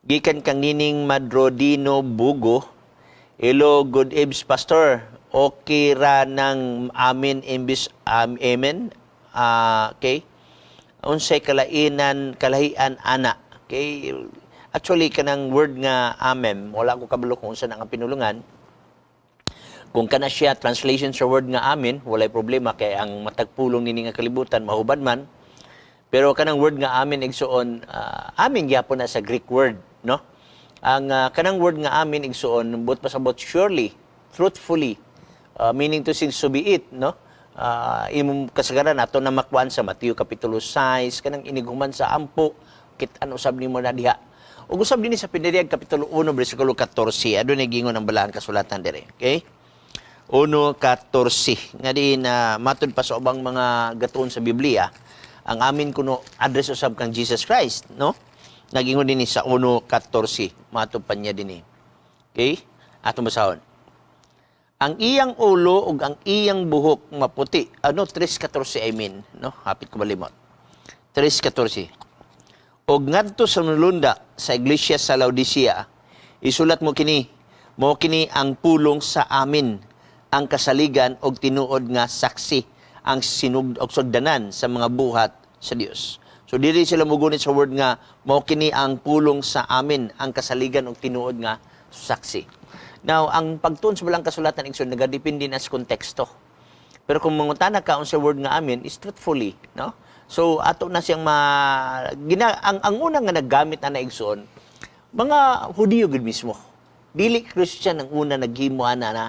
Gikan kang Nining Madrodino Bugo. Hello, good eves, Pastor. Okay ra ng amin imbis amen. Ah, okay. Unsay kalainan kalahian ana? Okay. Actually, kanang word nga amen, wala ko kabalo kung unsa na ang pinulungan. Kung kana siya translation sa word nga amen, walay problema kay ang matag pulong nini nga kalibutan mahubad man. Pero kanang word nga amen, igsuon, amen gyapon na sa Greek word, no? Ang kanang word nga amen, igsuon, buot pasabot surely, truthfully, meaning to say so be it, no? Imong kasagaran ato na makuan sa Mateo kapitulo 6, kanang inighuman sa ampo, kit-an usab nimo na diha. Ug usab dinhi sa Pinadiyag kapitulo 1 bersikulo 14, adunay gingon ang balaang kasulatan dire, okay? 1:14 nga di na matud pa sa ubang mga gatuon sa Biblia, ang amin kuno address usab kang Jesus Christ, no? Nagingon dinhi sa 1:14, matud pa niya dinhi. Okay, atong basahon. Ang iyang ulo ug ang iyang buhok maputi. Ano, 3:14, I mean, no? Hapit ko malimot. 3:14. "Og ngadto sa manulunda sa iglesia sa Laodicea, isulat mo kini: Mo kini ang pulong sa amin, ang kasaligan og tinuod nga saksi, ang sinug og sugdanan sa mga buhat sa Dios." So diri sila mugunit sa word nga "Mao kini ang pulong sa amin, ang kasaligan og tinuod nga saksi." Now, ang pagtuon sa balaang kasulatan, igsoon, nagadepende na sa konteksto. Pero kung mangutana ka unsa word nga amen is truthfully, no? So ato na siyang ma gina, ang una nga naggamit na igsoon, mga Hudiyo gud mismo. Dili Christian ang una naghimo ana na.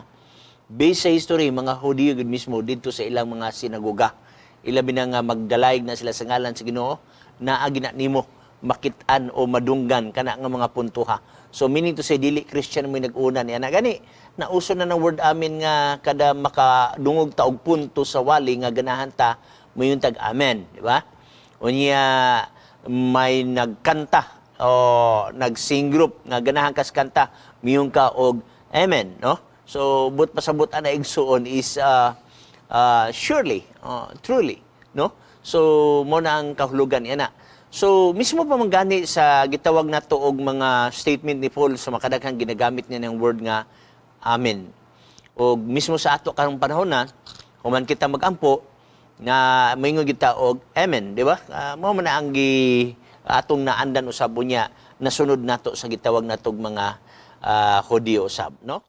Based sa history, mga Hudiyo gud mismo didto sa ilang mga sinagoga. Ilabi na nga magdalayg na sila sa ngalan sa Ginoo, naa gina nimo makit-an o madunggan kana nga mga puntuha. So meaning to say, dili Christian mo nag-una niya na gani. Nauso na ng word amen nga kada makadungog ta og punto sa wali nga ganahan ta moingon tag amen, di ba? Unya may nagkanta o nag-sing group nga ganahan kas kanta, miingon ka og amen, no? So but pasabot ana, igsuon, is surely, truly, no? So mo na ang kahulugan niya na. So mismo pa man gani sa gitawag nato og mga statement ni Paul, sa makadaghang ginagamit niya ng word nga amen. Og mismo sa ato karong panahon na human kita magampo na moingon kita og amen, di ba? Mao man na ang gi atong naandan usab, unya nasunod nato sa gitawag natog mga Hudiyo usab, no?